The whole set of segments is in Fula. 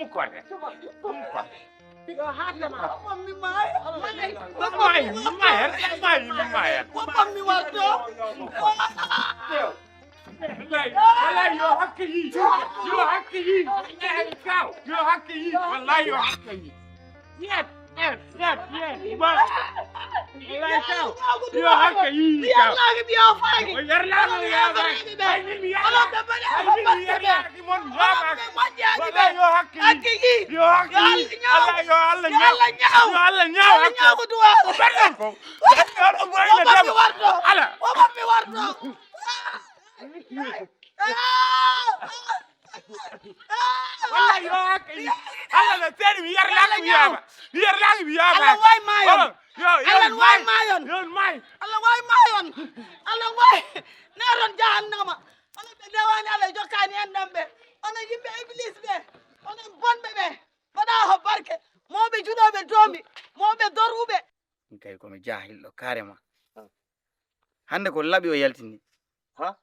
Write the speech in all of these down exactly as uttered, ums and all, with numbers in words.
Ɗum ko de. Ɗum ko de. Yo haatama. Mammi maayo. Maayi, maayi, maayi, maayi. Ko mammi warto. Wallahi, wallahi, yo hakke yi. Yo hakke yi. Wallahi, kaw. Yo hakke yi. Wallahi, yo hakke yi. Yet, yet, yet, yet. Ba. Wallahi, kaw. Yo hakke yi. Kaw. Yalla gi biyo faagi. Yarlaano yaaba. Ay, min mi yarla. Ay, min mi yarla. Mon yaaba. Wallahi, yo hakke yi. Hakke yi. Yo hakke yi. Allah, yo Allah ñaaw. Yalla ñaaw. Yo Allah ñaaw. Yalla ñaaw ko duwa. Ɓerɗon ko. Ɓerɗon ko. Ko mi warto. Ala. Ko mi warto. Wallahi, yo hakke yi. Allah no seeri mi yarlaaki mi yaaba. Mi yarlaaki mi yaaba. Allah way maayon. Yo, yo, Allah way maayon. Yo maayi. Allah way maayon. Allah way. Neron jahannama. Onon ɓe newani Allah jokkani en ɗan ɓe. Onon yimɓe iblis ɓe. Onon bonɓe ɓe. Mbaɗa ho barke. Mawɓe juɗoɓe doomi. Mawɓe doruɓe. Min kay komi jahilɗo carrément. Hannde ko laɓi o yaltini. Ha?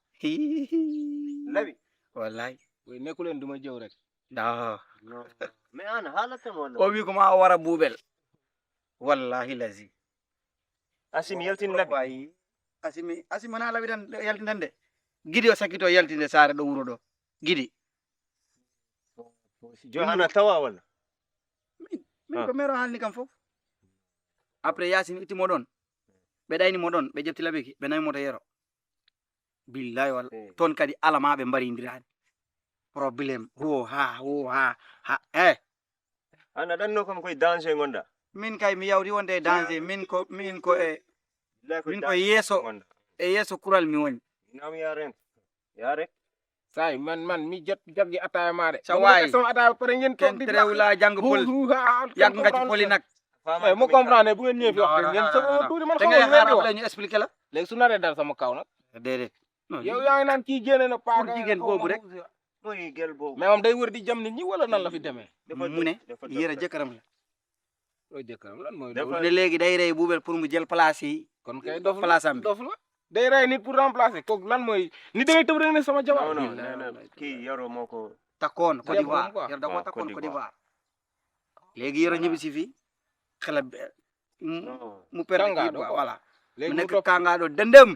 Laɓi? Wallahi. Ɓe nekkulen duma jew rek. Da. Mais an haalata mo O wi ko ma o wara buubel. Wallahi lazi. Asimi yaltin laɓi. Wayi. Asimi asimi na laɓi tan yaltin tan de. Gidi o sakkito yaltinde saare ɗo wuro ɗo. Gidi. Johanna tawa wala? Min ko mero haalni kam fof. Après Yasin itti mo ɗon. Ɓe ɗayni mo ɗon ɓe ƴefti laɓiki ɓe nawi mo to yero. Billahi wala. Toon kadi alama ɓe mbarindiraani. Problème ho ha ho ha ha eh. An aɗa anno kam koye danger gonɗa? Min kay mi yawti wonde e danger min ko min ko e min ko yeeso e yeeso kural mi woni. Nam yaren. Yare. Say man man mi jot jaggi ataya mare. Sa waay. Sama ataya pare ngeen Ken toog di trewla jàng poli. Yàgg nga ci poli nag. Mo comprendre bu ngeen ñëwee fi wax ngeen sama tuuri man Da xaw ngay ma xaar ngeen di après wax. Ñu expliqué la. Léegi su naree dal sama kaw nag. Déedéet. Yow yaa ngi naan kii génne na paaka. Jigéen boobu rek. Mooy gel boobu. Mais moom day wër di jam nit ñi wala nan la fi demee? Mu ne yére jëkkëram la. Loolu jëkkëram lan mooy Dafa- Mu ne léegi day rey buubel pour mu jël place yi. Kon kay dof la Place am bi. Dof la. Day rey nit pour remplacer kooku lan mooy nit da ngay tëb rek ne sama jabar. Non non nee na kii Yoro moo ko. Takkoon Côte Yàlla d'Ivoire quoi. Yoro da koo Waaw, takkoon Côte Côte d'Ivoire. d'Ivoire. Léegi Yoro ñibbi si fii xelal bi mu Non. mu perdre Kangaaɗo. Kii quoi, voilà. Léegi Mu mu nekk topp. Kangaaɗo dëndëm.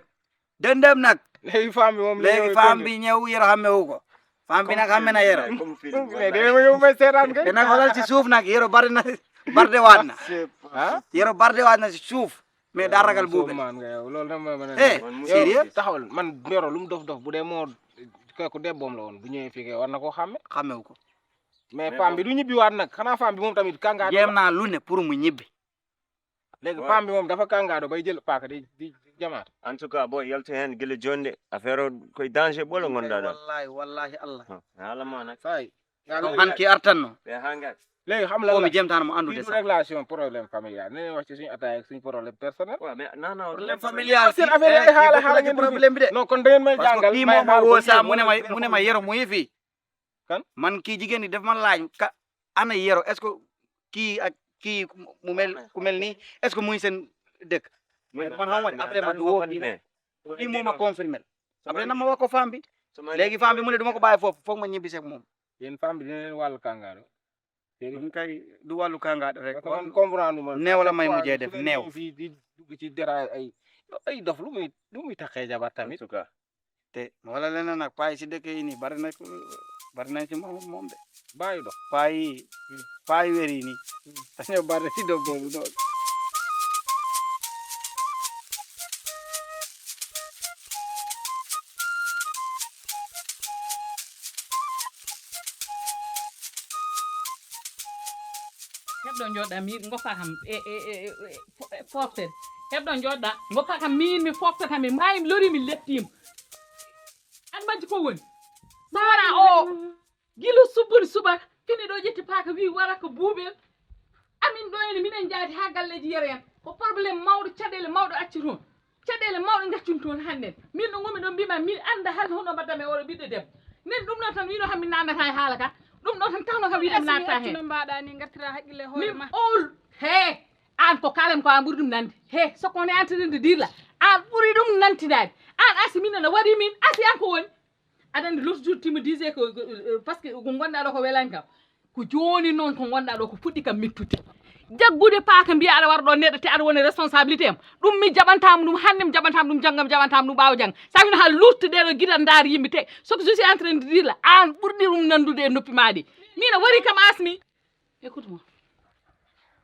Dëndëm nag. Léegi femme bi moom Léegi femme bi ñëw Yoro xàmmewu ko. Femme bi nag xàmme na Yoro. Comme film. Mais dee ma yow may seetaan kay. Te nag xoolal ci suuf nag Yoro bari na barde waat na. Ah? Yoro barde waat na ci suuf. Mais daa ragal buubel. Man nga yow loolu dama mën a Eh, Man mu- sérieux? Taxawal man Yoro lu mu dof dof bu dee moo kooku debboom la woon bu ñëwee fii kay war na koo xàmme. Xàmmewu ko. Mais Mais femme bi du ñibbiwaat nag xanaa femme bi moom tamit kàngaa. Jéem naa lu ne pour mu ñibbi. Léegi femme bi moom dafa kàngaado bay jël paaka di di jamaat. En tout cas booy yaltu heen gila jonde affaire o koye danger ɓolo gonɗa ɗo. Wallahi wallahi Allah. Haala ma nak. Say. Ɗum han ki artanno. Ɓe ha ngat. Léegi xam la Ko mi jemtaano mo andude du sax. Relation problème familial ne wax ci suñu attaque ak suñu problème personnel. Waaw mais non non. Problème familial. Seen affaire yi xaala xaala ngeen Problème bi de. Non kon da ngeen may Parce que jàngal. kii May moom ma xaala woo ko saa kii mu ne ma moom mu ne ma Yoro mu ngi fii. Kan? Man kii jigéen ñi daf ma laaj ka ana Yoro est-ce que kii ak kii mu mel ku mel nii est-ce que mu ngi seen dëkk. Man xaw ma ne après ma du woo kii nag. Kii moom ma confirmé. Après na ma wax ko femme bi. Léegi femme bi mu ne du ma ko bàyyi foofu foog ma ñibbi seeg moom. Yéen femme bi dina leen wàllu kàngaado. Ɗum kay du wàllu kàngaado rek. Parce que man comprendre ma. Néew la may mujjee def néew. Fii di dugg ci dérail ay ay dof lu muy lu muy taxee jabar En tamit. Tout cas. Te wala leneen nag payi si dëkk yi nii bari na bari nañ ci moom moom de. Bàyyi dof. Payi payi wér yi nii. Dañoo bari ci dof boobu noonu. Heɓɗo jooɗa mi goppa kam e e e e foftere. Heɓɗo jooɗa goppa kam min mi foftata mi maayi mi lori mi lettima. An majji ko woni? Sara o gilu subbude suba fini ɗo ƴetti paaka wi wara ko buubel. Amin ɗo ene minen jaadi ha galleji yere en ko problème mawɗo caɗele mawɗo acci toon. Caɗele mawɗe gaccumi toon hannden min ɗo ngomi ɗo mbima min annda hannde hono mbaddami e oɗo ɓiɗɗo debbo. Nen ɗum ɗo tan wino kam min namdata e haala ka. Ɗum ɗo tan tawno kam wiide mi natta heen. No mbaɗa ni gartira haqqille hoore ma. Ol he an ko kalen ko an ɓuri ɗum nande he soko ne antirinde dirla an ɓuri ɗum nantinaade. An asi min nana waɗi min asi an ko woni aɗa andi l'autre jour tu me disais que parce que ko gonɗa ɗo ko welani kam. Ko jooni noon ko ngonɗaa ɗo ko fuɗɗi kam mettude. Jaggude paaka mbiya aɗa wara ɗo neɗɗo te aɗa woni responsabilité am. Ɗum mi jaɓantaama ɗum hannde, mi jaɓantaama ɗum janngo, mi jaɓantaama ɗum ɓaawo janngo. Sabi no haa luutte ɗee ɗo gida ndaar yimɓe te. Ce que je suis en train de dire là, aan ɓurɗi ɗum nanndude e noppi maa ɗi. Miin a wari kam Asmi. Écoute-moi.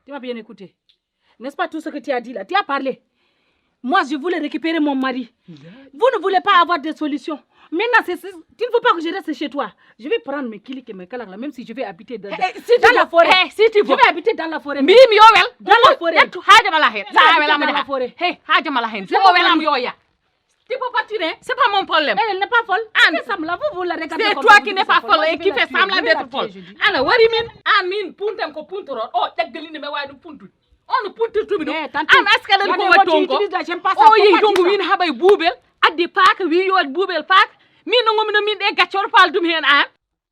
Tu m'as bien écouté. N'est-ce pas tout ce que tu as dit là? Tu as parlé. Moi, je voulais récupérer mon mari. Vous ne voulez pas avoir de solution. Maintenant, c'est, c'est- tu ne veux pas que je reste chez toi. Je vais prendre mes kilik et mes kalak là, même si je vais habiter dans, Eh, eh, si tu dans la veux. Forêt. Eh, si tu veux. Je vais habiter dans la forêt. Mbimi yo wel. Dans la forêt. Ƴettu, haajam alaa heen. Je vais habiter dans la forêt. Hey, haajam alaa heen. So o welaama yo ya. Tu peux partir, hein? C'est pas mon problème. Elle, elle n'est pas folle. An. C'est semblant. Vous, vous la regardez. C'est comme toi qui n'es pas folle et qui fait semblant d'être folle. Ana wari min, an min puntam ko puntoro. O ƴaggalinde mi waawi ɗum puntude. On puntirtumi ɗum. Eh, tantine. An askalen ko waɗi toon ko. O yehi toon ko wiin haɓay buubel. Addi paaka wi yo waɗ buubel paaka. Min no ngomi no min ɗe gaccoɗo paal dum heen an.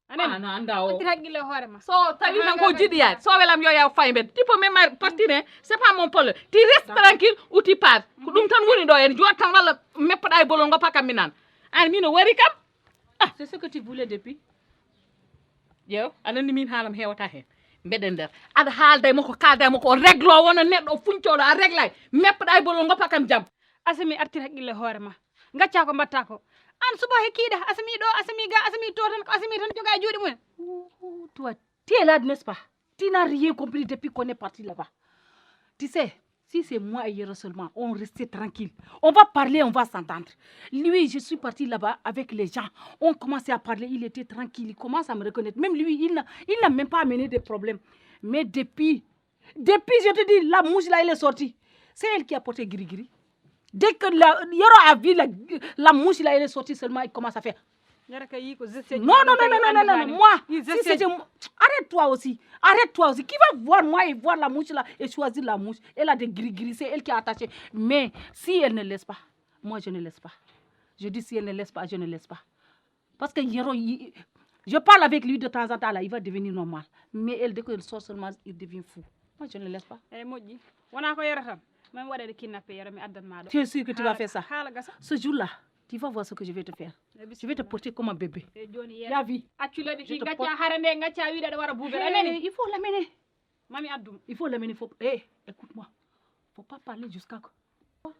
Anen. An anda o. Tir haqqille hoore ma. So tawi tan ko jiɗi yaade. So welam yo yaw fay mbed. Tipo même partir, hein. C'est pas mon problème. Tu restes tranquille ou tu pars. Ko ɗum tan woni ɗo en jooɗ tan walla meppoɗa e bolol ngo pakam mi nan. An min o wari kam. Ah, c'est ce que tu voulais depuis. Ƴeew, aɗa anndi min haalam heewata heen. Mbeɗen nder. Aɗa haalda e makko, kaalda e makko, o réglo wona neɗɗo o funcooɗo, a réglay. Meppoɗa e bolol ngo pakam jam. Asimi artir haqqille hoore ma. Ngacca ko mbatta ko. An suba he kiiɗa, Asimi ɗo, Asimi ga, Asimi to tan, ko Asimi tan joga e juuɗe mumen. Ouh, toi, tu es là, n'est-ce pas? Tu n'as rien compris depuis qu'on est parti là-bas. Tu sais, si c'est moi et Yero seulement, on restait tranquille. On va parler, on va s'entendre. Lui, je suis parti là-bas avec les gens. On commençait à parler, il était tranquille, il commence à me reconnaître. Même lui, il n'a, il n'a même pas amené de problème. Mais depuis, depuis, je te dis, la mouche là, elle est sortie. C'est elle qui a porté Giri Giri. Dès que la, Yero a vu la, la mouche là, elle est sortie seulement, il commence à faire. Yero kay yi ko gestion. Non, non, non, non, non, non, non, moi, si c'était mo-, arrête-toi aussi, arrête-toi aussi. Qui va voir moi et voir la mouche là et choisir la mouche? Elle a des gris-gris, c'est elle qui a attaché. Mais si elle ne laisse pas, moi je ne laisse pas. Je dis si elle ne laisse pas, je ne laisse pas. Parce que Yero, il- je parle avec lui de temps en temps là, il va devenir normal. Mais elle, dès qu'elle sort seulement, il devient fou. Moi je ne laisse pas. Eyi moƴƴi. Wona ko Yero tan. Min waɗa ɗe kidnappé Yero, mi addan ma ɗo. Tu es sûr que tu vas faire ça? Haala gasa. Ce jour-là, tu vas voir ce que je vais te faire. Je vais te porter comme un bébé. E jooni Yero. Yavi. Accu leydi ki gacca hare nde gacca wiɗa ɗa wara buubel. A nani? Il faut l'amener. Mami addum. Il faut l'amener. Faut, eh, écoute-moi. Faut pas parler jusqu'à que.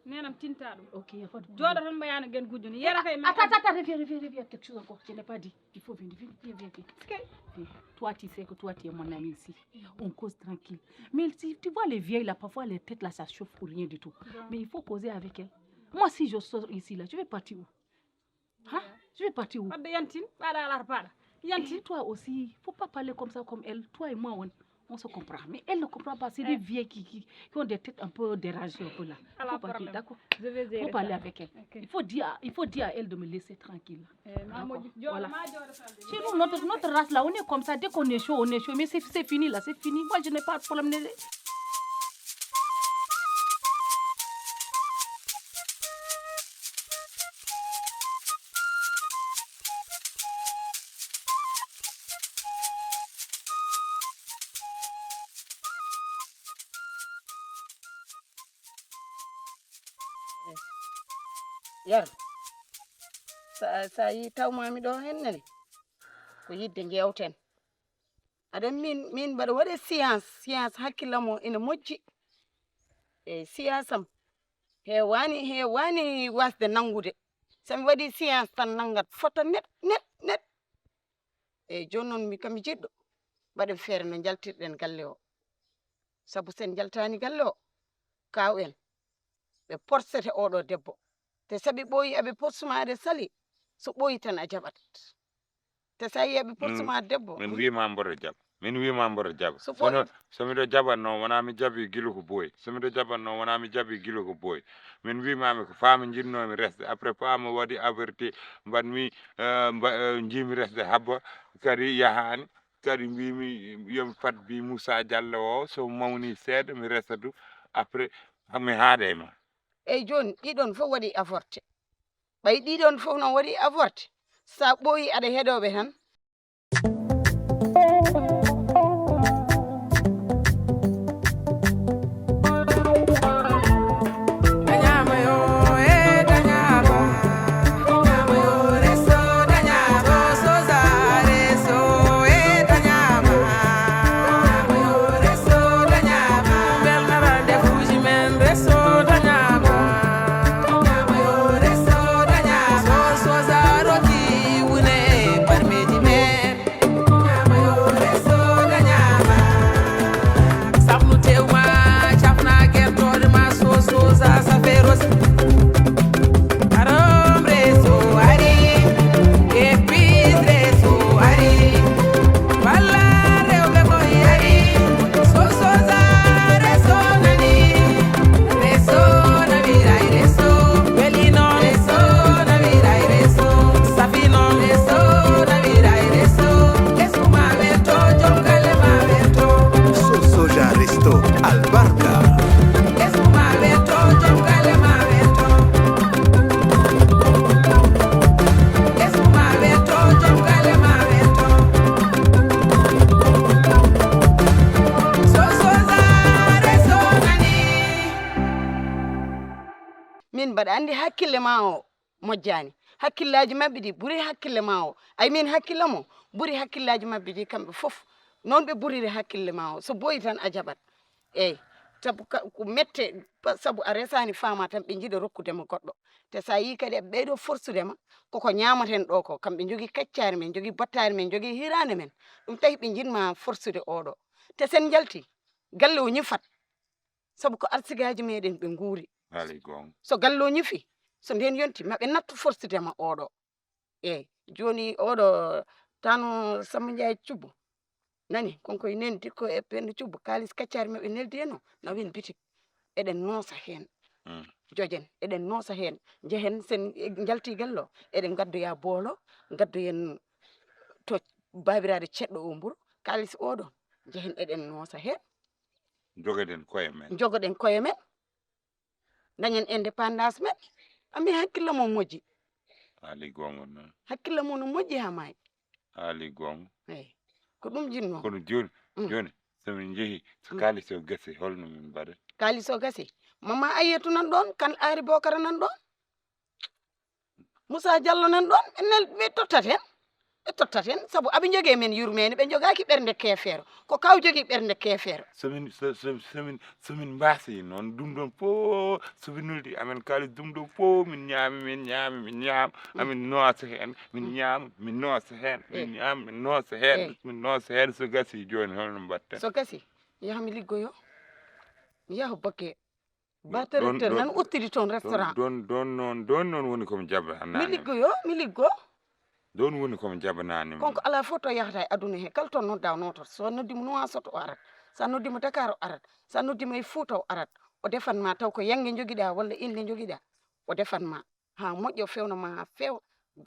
Nenam tinta ɗum. Ok, y a pas de problème. Jooɗo tan mbayano gen gujjo ni. Yero kay ma. Attends, attends, attends, reviens, reviens, reviens. Quelque chose encore. Je n'ai pas dit. Il faut venir, viens, viens, viens, viens. Viens. Toi, tu sais que toi, tu es mon ami ici. On cause tranquille. Mais si tu vois les vieilles là, parfois les têtes là, ça chauffe pour rien du tout. Mais il faut causer avec elle. Moi, si je sors ici là, je vais partir où? Hein? Je vais partir où? Wadde yantin, ɓaɗa alar paɗa. Yantin. Et toi aussi, faut pas parler comme ça, comme elle. Toi et moi, on, on se comprend. Mais elle ne comprend pas. C'est des vieilles qui, qui, qui ont des têtes un peu dérangées, un peu là. Faut parler, d'accord? Faut parler avec elle. Il faut dire, il faut dire à elle de me laisser tranquille. D'accord? Voilà. Chez nous, notre, notre race là, on est comme ça. Dès qu'on est chaud, on est chaud. Mais c'est, c'est fini là, c'est fini. Moi, je n'ai pas de problème. Yero, sa, sa yi tawmami ɗo hennene, ko yidde jewten. Aɗa min, min mbaɗa waɗe science, science hakkillam o ina moƴƴi. E science am, heewani, heewani wasde nanngude. So mi waɗi science tan nanngat fota net, net, net. Eyi, jooni noon mi kam mi jiɗɗo, mbaɗen feere no njaltirɗen galle o. Sabu so en njaltaani galle o, kaaw en, ɓe porsete oɗo debbo. Te so ɓe ɓooyi aɓe porsuma aɗa sali, so ɓooyi tan a jaɓat. Te so a yii aɓe porsuma debbo. Min wiima mboɗo jaɓa. Min wiima mboɗo jaɓa. So ɓooyi. Kono so miɗo jaɓatno, wonaa mi jaɓi gila ko booyi. So miɗo jaɓatno, wonaa mi jaɓi gila ko booyi. Min wiimaami ko faama njiɗnoomi resde. Après faama waɗi averti, mbaɗmi, eh, mba-, eh, njiimi resde habba, kadi yahaani. Kadi mbiimi, yomi fat mbi Moussa Diallo o, so mawni seeɗa, mi resa du. Après, mi haada e ma. Eyi, jooni, ɗiɗon fof waɗi avorté. Ɓay ɗiɗon fof noon waɗi avorté. Sa ɓooyi aɗa heɗooɓe tan. Mbaɗa anndi hakkille ma o moƴƴaani. Hakkillaaji maɓɓe ɗi ɓuri hakkille ma o. Ay min hakkille mo ɓuri hakkillaaji maɓɓe ɗi kamɓe fof. Noon ɓe ɓuriri hakkille ma o. So ɓooyi tan a jaɓat. Eey. Sabu ka-, ko mette, pa-, sabu a resaani faamaa tan ɓe njiɗa rokkude ma goɗɗo. Te so a yii kadi eɓe ɓeydo forsude ma, koko ñaamaten ɗo ko. Kamɓe njogii kaccaari men, njogii bottaari men, njogii hiraande men. Ɗum tawi ɓe njiɗ ma forsude oɗo. Te sen njalti, galle o ñifat. Sabu ko arsigaaji meɗen ɓe nguuri. Haali goonga. So galle o ñifi, so ndeen yonti, maɓe nattu forsude ma oɗo. Eey, jooni oɗo tano Samba Ndiaye Cubbu. Nani, konko e neni dikko e Penda Cubbu, kaalis kaccaari maɓe neldi en o, na wen bitik. Eɗen noosa heen. Mm. Jojen, eɗen noosa heen. Njehen sen njalti galle o, eɗen ngaddoya boolo, ngaddoyen to baabiraaɗo ceɗɗo o mburu, kaalis oɗo. Njehen eɗen noosa heen. Jogoɗen koye men. Jogoɗen koye men. Dañen indépendance men. Ami hakkille mo moƴƴi. Haali goonga noon. Hakkille mo no moƴƴi haa maayi. Haali goonga. Eey. Ko ɗum jinnoo. Kono jooni, mm, jooni, so min njehi, so, mm, kaalis o gasi, holno min mbaɗa? Kaalis o gasi. Mama Ayetu nan ɗoon, kan Aari Bokara nan ɗoon. Moussa Diallo nan ɗoon, ɓe nel-, ɓe tottat heen. Ɓe tottat heen, sabu aɓe njogii men yurmeende, ɓe njogaaki ɓernde keefeero. Ko kaw jogii ɓernde keefeero. So min, so, so, so min, so min mbaasi noon, ɗum ɗoon fof, so min nuldi amen kaalis, ɗum ɗoon fof, min ñaami, min ñaami, min ñaam, amin noosa heen, min ñaam, min noosa heen, min ñaam, min noosa heen, min noosa heen, so gasi jooni, holno mbaɗten? So gasi, yaha mi liggoyo, mi yaha Bokke. Ba directeur nan uttidi toon restaurant. Ɗoon, ɗoon noon, ɗoon noon woni ko mi jaɓa. Mi liggoyo, mi liggo. Ɗoon woni ko mi jaɓanaani. Kon ko alaa fof to yahata e aduna he, kala to nodda o noototo. So a noddi mo Nuwaasoot o arat, so a noddi mo Dakar o arat, so a noddi mo e Fuuta o arat. O defan ma taw ko yannge njogiɗa walla innde njogiɗa. O defan ma haa moƴƴa, o fewna ma haa feewa.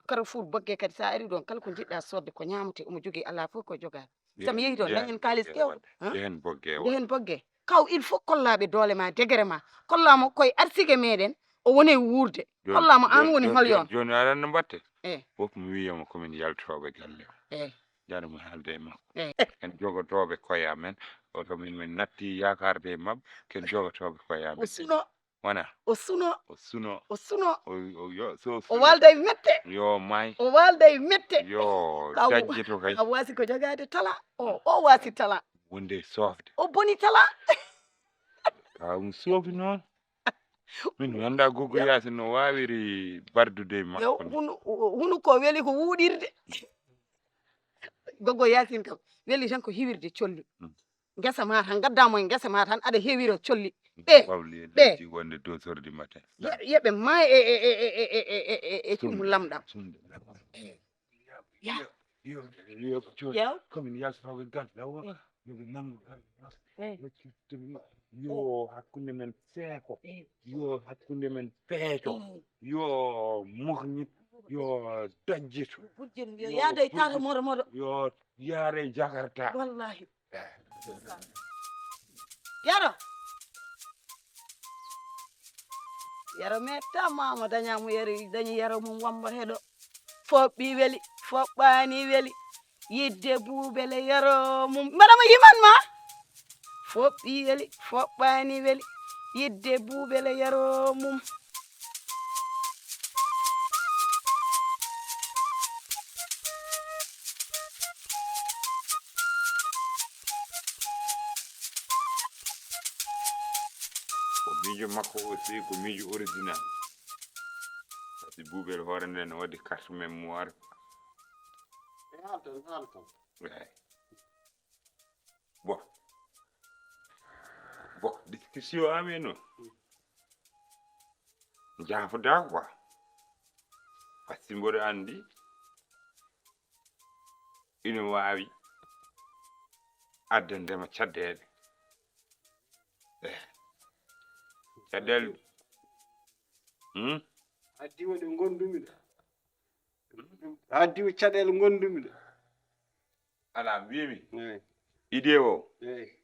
Carrefour Bokke kadi so a ari ɗoon, kala ko njiɗɗa soodde ko ñaamate, omo jogii alaa fof ko jogaade. So mi yehi toon, dañen kaalis keewɗo. Njehen Bokke. Njehen Bokke. Kaw, il faut kollaaɓe doole ma, degere ma. Kollaa mo koye arsike meɗen, o woni e wuurde. Kollaa mo aan woni hol yoon. Jooni aɗa anndi mbaɗte? Eh. Fof mi wiya mo ko min yaltooɓe galle o. Eh. Jara mi haalde e makko. Eh. Ken jogotooɓe koye amen. O ko min, min natti yaakaarde e maɓɓe. Ken jogotooɓe koye amen. O suno. Wona. O suno. O suno. O suno. O, o, yo, so, o suno. Waalda e mette. Yo may. O waalda e mette. Yo, kaw, dajjito kay. Kaw waasi ko jogaade tala. O, o waasi tala. Wonde sofde. O boni tala. Kaw mi soofi noon. Min mi annda Gogo Yaasin no waawiri bardude e makko. Yo, hunu, hunu ko weli ko wuuɗirde. Gogo Yaasin kam weli tan ko hiwirde colli. Mm. Ngesa ma tan, ngaddaa mo e ngesa ma tan, aɗa hewira colli. Ɓe, ɓawli e ɓe. Leydi wonde deux heures du matin. Ye-, yeɓe ma e, e, e, e, e, e, e, e, e, e, sumde, cummu lamɗam. Sumde lamɗam. Eh. Ya. Yo, yo, yo, yo, yaw. Komin yaltotooɓe galle o. Eh. Yo ɓe nanngu galle o. Eh. Yo ciftude ma. Yo, eh, hakkunde men seeko. Eh. Yo hakkunde men peeco. Eh. Yo moknit. Yo dajjito. Bujjen, yo, yo yaade e tata moto moto. Yo yaare Jakarta. Wallahi. Yero. Yero metta mama daña mo yero, dañi yero mum wamba heɗo. Foɓɓi weli, foɓɓani weli. Yidde buubele yero mum. Mbaɗa mo yiman ma. Foɓɓi weli, foɓɓani weli. Yidde buubele yero mum. Ko miijo makko aussi, ko miijo original. Parce que buubel hoore nde no waɗi carte mémoire. Eey. Bon. Bon, discussion amen o. Jaafodaa quoi. Parce que mboɗo anndi ina waawi addande ma caɗeele. Eh. Caɗeele. Hmm? Haa diwa ɗe ngondumi ɗo. Haa diwa caɗeele ngondumi ɗo. Alaa, mbiymi. Eey. Idée o. Eey.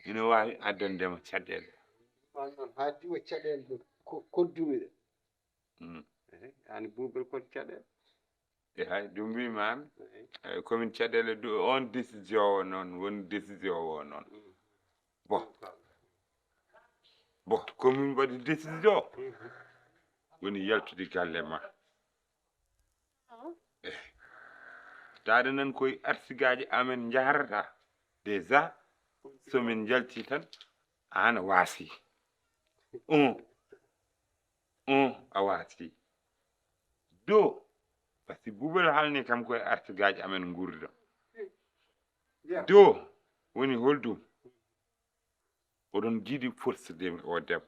Ina waawi addande ma caɗeele. Haa diwa caɗeele ɗe ko-, koddumi ɗe. Mm. Eey, aan buubel ko caɗeele. E hay, ɗum mbiymaami. Eey. Eey, komin caɗeele du-, on décision o noon, woni décision o noon. Mm. Bon. Bon, komin mbaɗi décision. Mhm. woni yaltude galle ma. Eh, taade nan koye artigaaji amen njahrata. Déjà, so min njalti tan, aan a waasi. Un, un a waasi. Do, parce que Buubel haalni kam koye artigaaji amen nguurdi ɗo. Do, woni holɗum? Oɗon njiɗi forcede mi o debbo.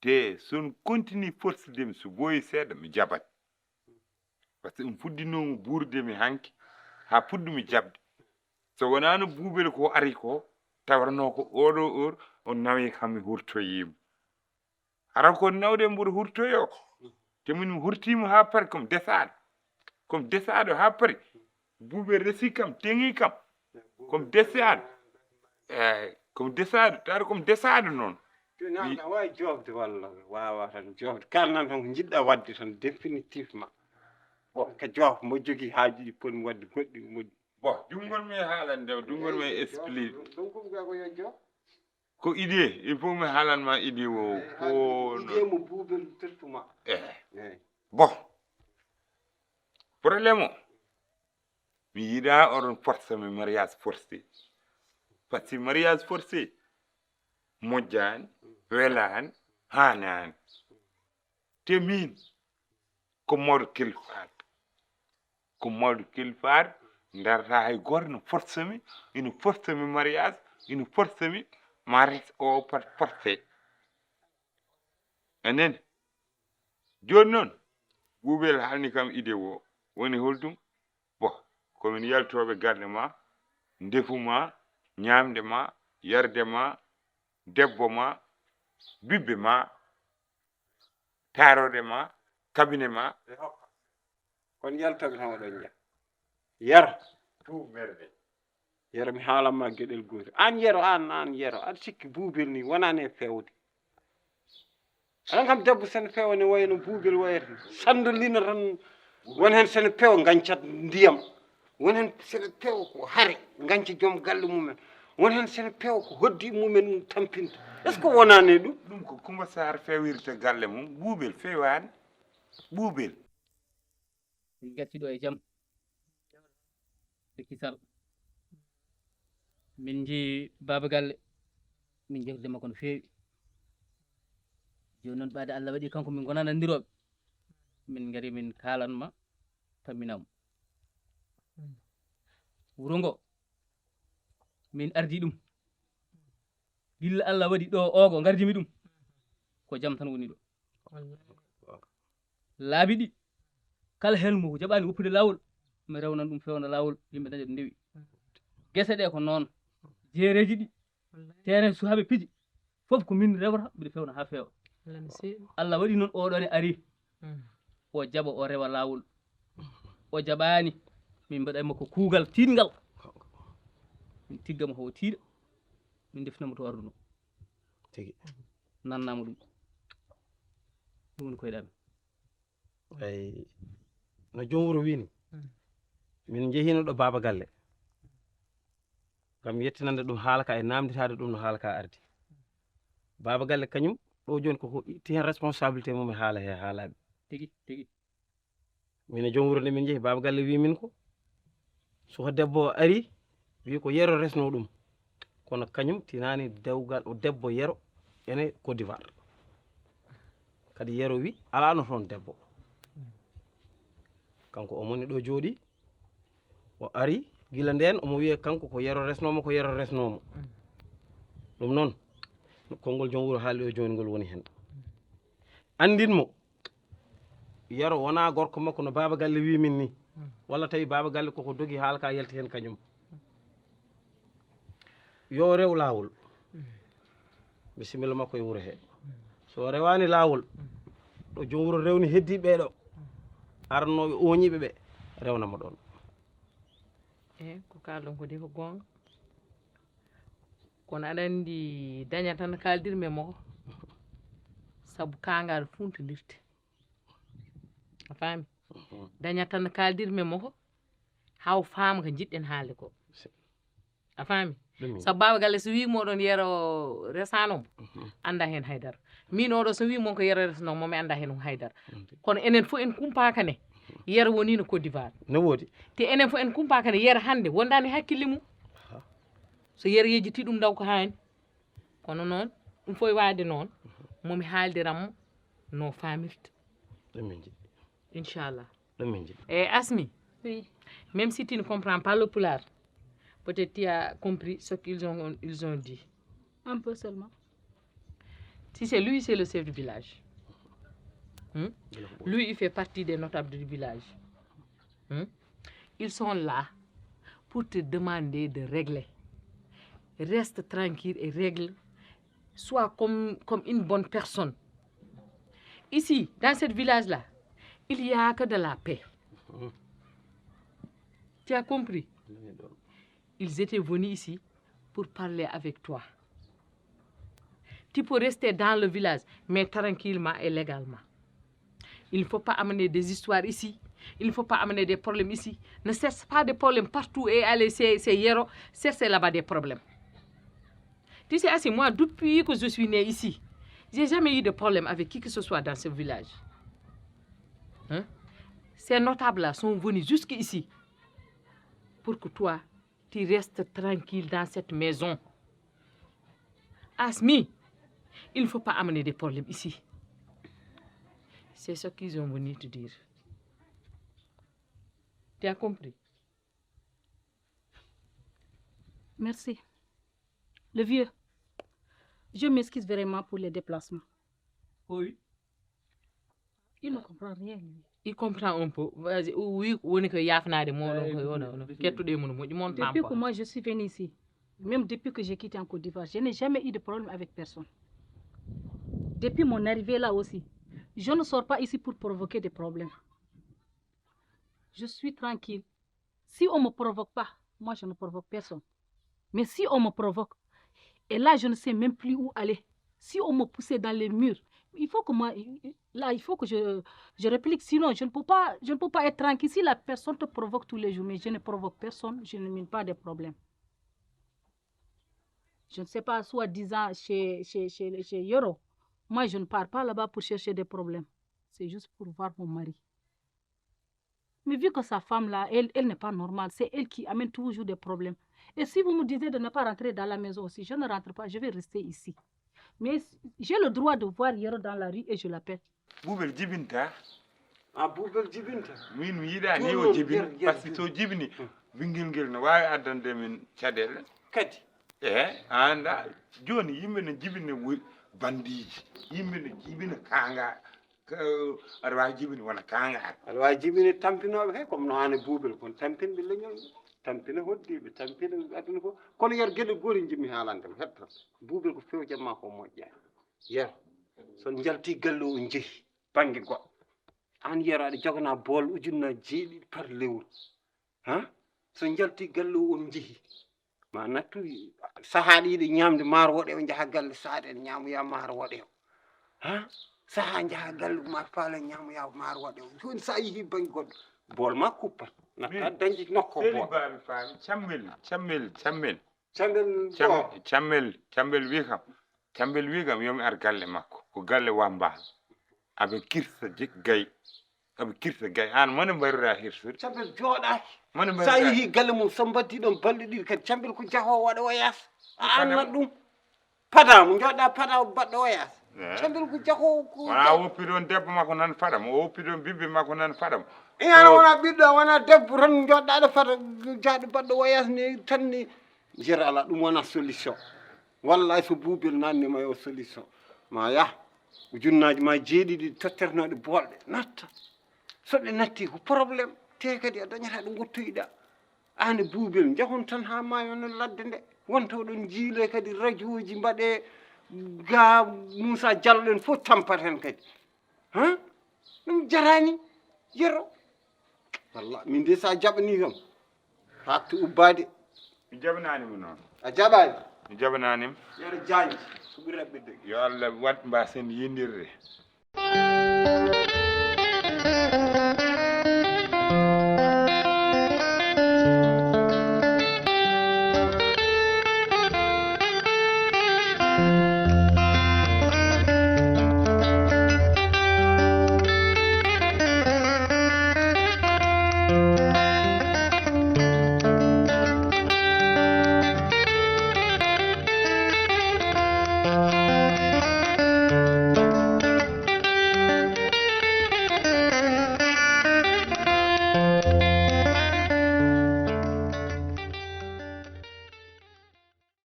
Te so on continue forcede mi, so ɓooyi seeɗa, mi jaɓat. Parce que ɗum fuɗɗinooma buurde mi hanki, haa puɗɗumi jaɓde. So wonaano Buubel ko ari ko, tawarnoo ko oɗo or, on nawi kam mi hurtoyiima. Hara ko nawde mboɗo hurtoyoo. Te min mi hurtiima haa pari, comme desaaɗo. Comme desaaɗo haa pari. Buubel resi kam, teŋi kam. Comme desaaɗo. Eey, comme desaaɗo, taade comme desaaɗo noon. Tunaɗa waawi joofde walla waawa tan joofde. Kaalnan tan ko njiɗɗa waɗde tan définitivement. Bon, ka joof mo jogii haajuuji poti mi waɗde goɗɗi moƴƴi. Bon, junngol mi haalan nde, junngol mi explique. Ɗum ko ɓe ko yo joof. Ko idée, il faut mi haalan ma idée o. Ko idée mo Buubel tottu ma. Eh. Eey. Bon. Problème o, mi yiɗaa oɗon force mi mariage forcé. Parce que mariage forcé moƴƴaani, welaani, haanaani. Te min ko mawɗo kelfaaɗo. Ko mawɗo kelfaaɗo, ndarata hay gooto no force mi, ina force mi mariage, ina force mi mariage o par forcé. A nani? Jooni noon, Buubel haalni kam idée o. Woni holɗum? Bon, ko min yaltooɓe galle ma, ndefu ma, ñaamde ma, yarde ma, debbo ma, bibbe ma, taarode ma, kabine ma. Ɓe hokka. Kono yaltooɓe tan oɗon njaha. Yero. Tout merde. Yero, mi haalan ma geɗel gootel. Aan Yero, aan, aan Yero, aɗa sikki Buubel ni wonaani e feewde. Aɗa kam debbo sene feewa ne wayno Buubel wayata. Sanndolina tan won heen sene peewa ngancat ndiyam. Won heen sene peewa ko hare nganca joom galle mumen. Won heen sene peewa ko hoddi mumen tampinta. Est-ce que wonaani e ɗum? Ɗum ko Kumba Saar feewirta galle mum. Buubel feewaani. Buubel. Min ngarti ɗo e jam e kisal. Min njii baaba galle, min njewtide makko no feewi. Jooni noon, ɓaade Allah waɗi kanko min ngonaa nanondirooɓe, min ngari min kaalan ma, tamminaa mo. Wuro ngo, min ardii ɗum. Gilla Allah waɗi ɗo ogo ngardimi ɗum, ko jam tan woni ɗo. Laabi ɗi, kala heen mo jaɓaani woppude laawol, mi rewnan ɗum feewna laawol, yimɓe daña ɗo ndewi. Gese ɗe ko noon, jeereeji ɗi, terrain suhaaɓe piji, fof ko min rewata, mbiɗa feewna haa feewa. Allah waɗi noon oɗo ne ari, o jaɓa, o rewa laawol. O jaɓaani, min mbaɗa e makko kuugal tiiɗngal. Min tigga mo, o tiiɗa, min ndeftina mo to arduno. Tigi. Nannaa mo ɗum. Ɗum woni koyɗe amen. Eyi, no joom wuro wii ni, min njehiino ɗo baaba galle, ngam yettinande ɗum haala ka e naamnditaade ɗum no haala ka ardi. Baaba galle kañum, ɗo jooni koko itti heen responsabilité mum e haala he haalaaɓe. Tigi, tigi. Min e joom wuro nde min njehi, baaba galle wii min ko, suka debbo o ari, wii ko Yero resno ɗum. Kono kañum tinaani dewgal, o debbo Yero ene Côte d'Ivoire. Kadi Yero wii alaa no toon debbo. Kanko o moni ɗo jooɗii, o ari, gila ndeen omo wiya kanko ko Yero resnoo mo, ko Yero resnoo mo. Ɗum noon, konngol joom wuro haali o jooni ngol woni heen. Anndin mo, Yero wonaa gorko makko no baaba galle wii min ni, walla tawi baaba galle koko dogi haala ka yalti heen kañum. Yo rew laawol. Bisimilla makko e wuro he. So o rewaani laawol, ɗo joom wuro rewni heddii ɓee ɗo, arannooɓe ooñiiɓe ɓe, rewna mo ɗoon. E ko kaalɗon ko de ko goonga. Kono aɗa anndi, daña tan kaaldirmi e makko, sabu kaangal funtondirte. A faami? Daña tan kaaldirmi e makko, haa o faama ko njiɗɗen haalde ko. A faami? Sabu baaba galle so wii moɗon yero resano mo, annda heen haydara. Min oɗo so wii mon ko yero resno mo, mi annda heen haydara. Kono enen fof en kumpaaka ne yero woni no Côte d'Ivoire. No woodi. Te enen fof en kumpaaka ne yero hannde wondaani hakkille mum. So yero yejjiti ɗum ndaw ko haani. Kono noon ɗum fof waade noon, momi haaldiran mo no faamirta. Ɗum min jiɗi. Inchallah. Ɗum min jiɗi. E Asmi, oui, même si tu ne comprends pas le pulaar, peut-être tu as compris ce qu'ils ont, ils ont dit. Un peu seulement. Tu sais, lui, c'est le chef du village. Hmm? Lui, il fait partie des notables du village. Hmm? Ils sont là pour te demander de régler. Reste tranquille et règle. Sois comme, comme une bonne personne. Ici, dans ce village-là, il n'y a que de la paix. Tu as compris? Ils étaient venus ici pour parler avec toi. Tu peux rester dans le village, mais tranquillement et légalement. Il ne faut pas amener des histoires ici. Il ne faut pas amener des problèmes ici. Ne cherche pas de problèmes partout et aller chez, chez Yero, chercher là-bas des problèmes. Tu sais, Assi, moi, depuis que je suis né ici, j'ai jamais eu de problème avec qui que ce soit dans ce village. Hein? Ces notables-là sont venus jusqu'ici pour que toi, tu restes tranquille dans cette maison. Asmi, il ne faut pas amener des problèmes ici. C'est ce qu'ils ont venu te dire. Tu as compris? Merci. Le vieux, je m'excuse vraiment pour les déplacements. Oui. Il ne comprend rien, lui. Il comprend un peu. Vas-y, oui, woni ko yafnaade moɗon ko yono no kettude mo moƴƴi mon. Depuis que moi je suis venu ici, même depuis que j'ai quitté en Côte d'Ivoire, je n'ai jamais eu de problème avec personne. Depuis mon arrivée là aussi, je ne sors pas ici pour provoquer des problèmes. Je suis tranquille. Si on ne me provoque pas, moi je ne provoque personne. Mais si on me provoque, et là je ne sais même plus où aller. Si on me pousse dans les murs, il faut que moi, là il faut que je, je réplique. Sinon je ne peux pas, je ne peux pas être tranquille. Si la personne te provoque tous les jours, mais je ne provoque personne, je ne mène pas de problème. Je ne sais pas, soi-disant chez, chez, chez, chez Yoro. Moi je ne pars pas là-bas pour chercher des problèmes. C'est juste pour voir mon mari. Mais vu que sa femme là, elle, elle n'est pas normale, c'est elle qui amène toujours des problèmes. Et si vous me disiez de ne pas rentrer dans la maison aussi, je ne rentre pas, je vais rester ici. Mais j'ai le droit de voir Yero dans la rue et je l'appelle. Buubel jibinta. A buubel jibinta. Min mi yiɗa ni o jibini, par ce que so jibini, ɓinngel ngel no waawi addande min caɗeele. Kadi. E a annda, jooni yimɓe no jibina bandiji, yimɓe no jibina kanga. Aɗa waawi jibini wona kaŋŋe ar. Aɗa waawi jibini tampinooɓe kay, comme no aan e buubel kon, tampinɓe leñol, tampina hoddiiɓe, tampina aduna fof. Kono yer geɗe goori njiɗmi haalande ma, hetto. Buubel ko fewjam ma ko moƴƴaani. Yer, so njalti galle o njehi bannge goɗɗo. Aan yer aɗa jogana bool ujunnaaji jeeɗiɗi par lewru. Ha? So njalti galle o on njehi. Ma nattu sahaa ɗiɗi ñaamde maar woɗewo, njaha galle saɗen ñaamoya maar woɗewo. Ha? Sahaa njaha galle maar faala ñaamoya maar woɗewo. Jooni sa yehi bannge goɗɗo, bool ma kuppat. Natta dañde nokko bool. Seli baaɓe faami, cammel, cammel, cammel. Cammel, cammel, cammel wi kam. Cammel wi kam yomi ar galle makko. Ko galle wambaalo. Aɓe kirsa gay. Aɓe kirsa gay. Aan mone mbaruɗa hirsude. Cammel jooɗaaki. Mone mbaruɗa. Sa yehi galle mum, so mbaddi ɗon balɗe ɗiɗi kadi, cammel ko jahoowo waɗa oyaas. A annat ɗum. Pada mo jooɗa, pada baɗɗo oyaas. Cammel ko jahoowo ko. Wona woppi ɗon debbo makko nan faɗa mo. O woppi ɗon bibbi makko nan faɗa mo. E an wona ɓiɗɗo, wona debbo tan jooɗɗa ɗo fata jaaɗo baɗɗo oyaas ni tan ni. Jere ala ɗum wona solution. Wallahi so buubel nanni ma yo solution. Ma yah. Ujunnaaji ma jeeɗiɗi totternoɗe boolɗe natta. So ɗe natti ko problème. Te kadi a dañata ɗo ngottoyɗa. Aan e buubel njahon tan haa maayo no ladde nde. Wonta oɗon njiile kadi rajooji mbaɗe ga Moussa Diallo ɗen fof tampat hen kadi. Ha? Ɗum jaraani yero. Wallah min de sa jaɓani kam. Hatta ubbaade. Mi jaɓanaani mo noon. A jaɓaani? Mi jaɓanaani mo. Yero jaanji. Ko ɓuri raɓɓiɗde. Yo Allah waɗ mbasen yindirde.